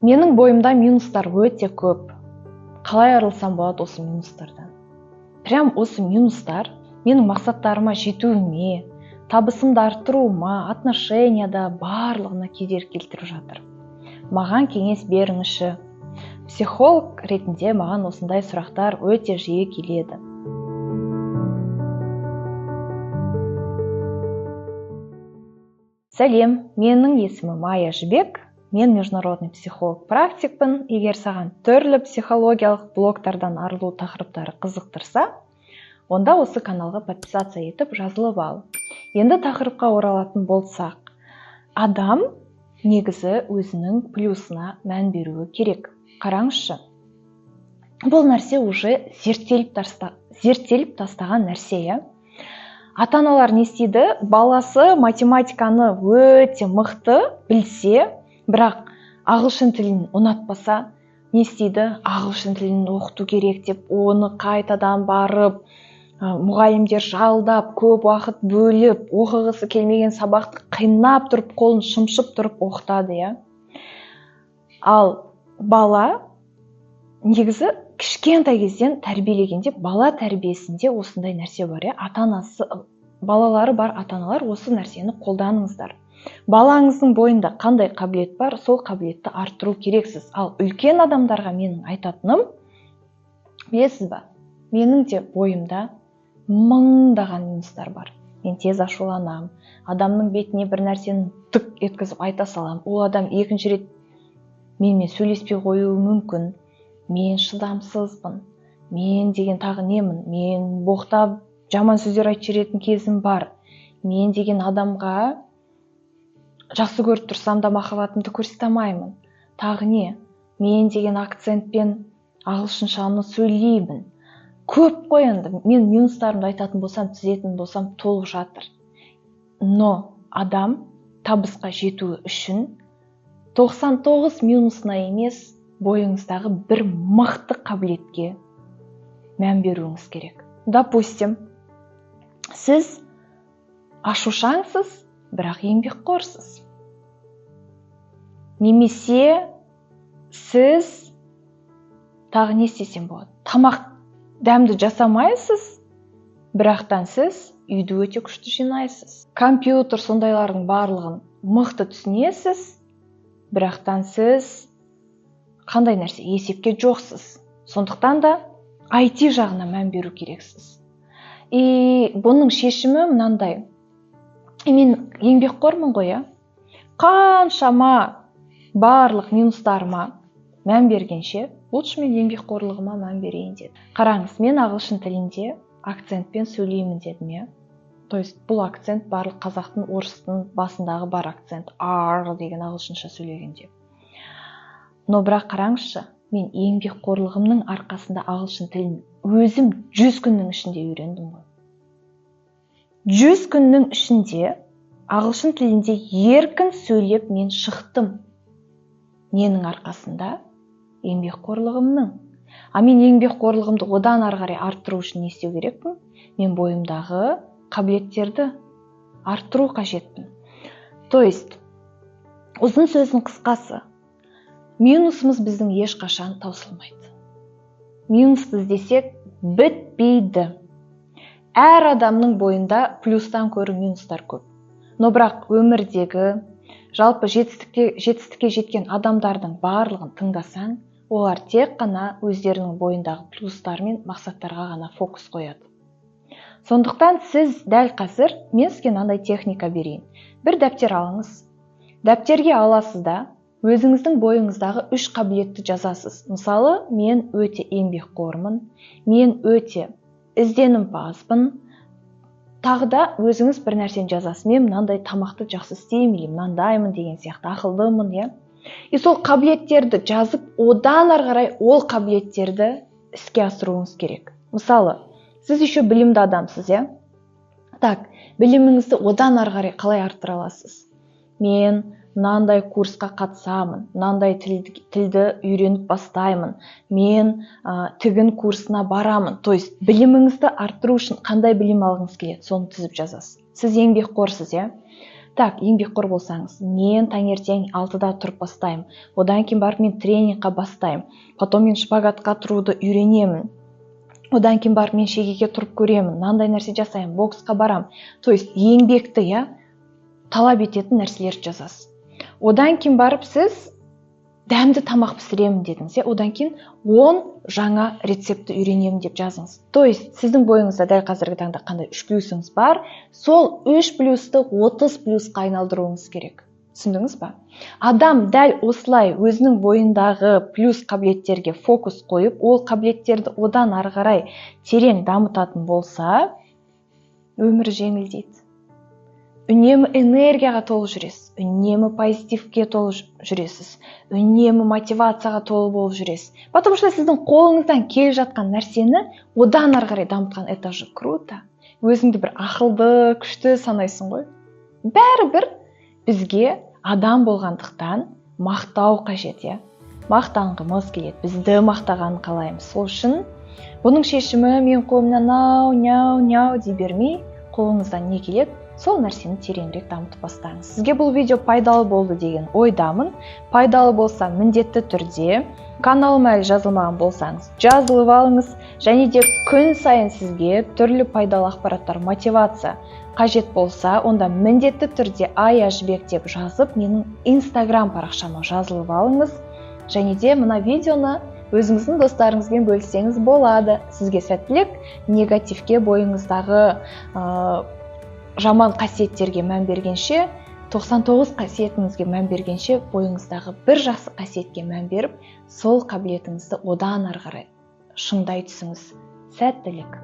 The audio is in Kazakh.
Менің бойымда минустар өте көп. Қалай арылсам болады осы минустардан? Прям осы минустар менің мақсаттарыма жетуіме, табысымды арттыруыма, отношенияда барлығына кедергі келтіріп жатыр. Маған кеңес беріңізші. Психолог ретінде маған осындай сұрақтар өте жиі келеді. Сәлем, менің есімім Майя Жібек. Мен международный психолог практикпін. Егер саған түрлі психологиялық блогтардан арылу тақырыптары қызықтырса, онда осы каналға подписаться етіп жазылып ал. Енді тақырыпқа оралатын болсақ, адам негізі өзінің плюсына мән беруі керек. Қараңызшы, бұл нәрсе уже зерттеліп тастаған нәрсе, иә? Ата-аналар не істейді? Баласы математиканы өте мықты білсе, бірақ ағылшын тілін ұнатпаса, не істейді? Ағылшын тілін оқыту керек деп, оны қайтадан барып, мұғалімдер жалдап, көп уақыт бөліп, оқығысы келмеген сабақты қинап тұрып, қолын шымшып тұрып оқытады, иә? Ал бала негізі кішкентай кезден тәрбиелегенде, бала тәрбиесінде осындай нәрсе бар, иә? Ата-анасы, балалары бар ата-аналар, осы нәрсені қолданыңыздар. Балаңыздың бойында қандай қабілет бар, сол қабілетті арттыру керексіз. Ал үлкен адамдарға менің айтатыным, білесіз ба, менің де бойымда мыңдаған минустар бар. Мен тез ашуланам, адамның бетіне бір нәрсені тік еткізіп айта салам, ол адам екінші рет менімен сөйлеспей қоюы мүмкін. Мен шыдамсызбын, мен деген тағы немін, мен боқтап жаман сөздер айтып жіберетін кезім бар. Мен деген адамға жақсы көріп тұрсам да махаббатымды көрсете алмаймын. Тағы не? Мен деген акцентпен ағылшыншаны сөйлеймін. Көп қой енді. Мен минустарымды айтатын болсам, тізетін болсам, толып жатыр. Но адам табысқа жетуі үшін 99 минусына емес, бойыңыздағы бір мықты қабілетке мән беруіңіз керек. Допустим, сіз ашушаңсыз, бірақ еңбекқорсыз. Немесе сіз тағы не істесем болады? Тамақ дәмді жасамайсыз, бірақтан сіз үйді өте күшті жинайсыз. Компьютер сондайлардың барлығын мықты түсінесіз, бірақтан сіз қандай нәрсе есепке жоқсыз. Сондықтан да IT жағына мән беру керексіз. И бұның шешімі мынандай. Мен еңбекқормын ғой, иә? Қаншама барлық минустарыма мән бергенше, лучше мен еңбекқорлығыма мән берейін дедім. Қараңыз, мен ағылшын тілінде акцентпен сөйлеймін дедім, иә? То есть бұл акцент барлық қазақтың, орыстың басындағы бар акцент, R деген ағылшынша сөйлегенде. Но бірақ қараңызшы, мен еңбекқорлығымның арқасында ағылшын тілін өзім 100 күннің ішінде үйрендім ғой. 100 күннің ішінде ағылшын тілінде еркін сөйлеп мен шықтым. Ненің арқасында? Еңбекқорлығымның. А мен еңбекқорлығымды одан ары қарай арттыру үшін не істеу керекпін? Мен бойымдағы қабілеттерді арттыру қажетпін. То есть, ұзын сөздің қысқасы, минусымыз біздің ешқашан таусылмайды. Минусты іздесек бітпейді. Әр адамның бойында плюстан көрі минустар көп. Но бірақ өмірдегі, жалпы жетістікке жеткен адамдардың барлығын тыңдасаң, олар тек қана өздерінің бойындағы плюстар мен мақсаттарға ғана фокус қояды. Сондықтан сіз дәл қазір, мен сізге мынандай техника берейін. Бір дәптер алыңыз. Дәптерге аласыз да, өзіңіздің бойыңыздағы 3 қабілетті жазасыз. Мысалы, мен өте еңбекқормын, мен өте ізденімпазбын. Тағы да өзіңіз бір нәрсені жазасыз. Мен мынандай тамақты жақсы істеймін, или мынандаймын деген сияқты, ақылдымын, иә? И сол қабілеттерді жазып, одан ары қарай ол қабілеттерді іске асыруыңыз керек. Мысалы, сіз еще білімді адамсыз, иә? Так, біліміңізді одан ары қарай қалай арттыра аласыз? Мен мынандай курсқа қатысамын, мынандай тілді үйреніп бастаймын, мен тігін курсына барамын. То есть біліміңізді арттыру үшін қандай білім алғыңыз келеді, соны тізіп жазасыз. Сіз еңбекқорсыз, иә? Так, еңбекқор болсаңыз, мен таңертең 6-да тұрып бастаймын, одан кейін барып мен тренингқа бастаймын, потом мен шпагатқа тұруды үйренемін, одан кейін барып мен шегеге тұрып көремін, мынандай нәрсе жасаймын, боксқа барамын. То есть еңбекті, иә, талап ететін нәрселерді жазасыз. Одан кейін барып сіз дәмді тамақ пісіремін дедіңіз, иә, одан кейін 10 жаңа рецептті үйренемін деп жазыңыз. То есть сіздің бойыңызда дәл қазіргі таңда қандай үш плюсыңыз бар, сол үш плюсты 30 плюсқа айналдыруыңыз керек. Түсіндіңіз ба? Адам дәл осылай өзінің бойындағы плюс қабілеттерге фокус қойып, ол қабілеттерді одан ары қарай терең дамытатын болса, өмірі жеңілдейді. Үнемі энергияға толы жүресіз, үнемі позитивке толы жүресіз, үнемі мотивацияға толы болып жүресіз, потому что сіздің қолыңыздан келе жатқан нәрсені одан ары қарай дамытқан, это же круто. Өзіңді бір ақылды, күшті санайсың ғой. Бәрібір бізге адам болғандықтан мақтау қажет, иә, мақтанғымыз келеді, бізді мақтағанын қалаймыз. Сол үшін бұның шешімі мен қолымнан нау няу няу дей бермей, қолыңыздан не келеді, сол нәрсені тереңірек дамытып бастаңыз. Сізге бұл видео пайдалы болды деген ойдамын. Пайдалы болса, міндетті түрде каналыма әлі жазылмаған болсаңыз, жазылып алыңыз. Және де күн сайын сізге түрлі пайдалы ақпараттар, мотивация қажет болса, онда міндетті түрде Ая Жібек деп жазып, менің Инстаграм парақшама жазылып алыңыз. Және де мына видеоны өзіңіздің достарыңызбен бөліссеңіз болады. Сізге сәттілік! Негативке, бойыңыздағы жаман қасиеттерге мән бергенше, 99 қасиетіңізге мән бергенше, бойыңыздағы бір жақсы қасиетке мән беріп, сол қабілетіңізді одан ары қарай шыңдай түсіңіз. Сәттілік!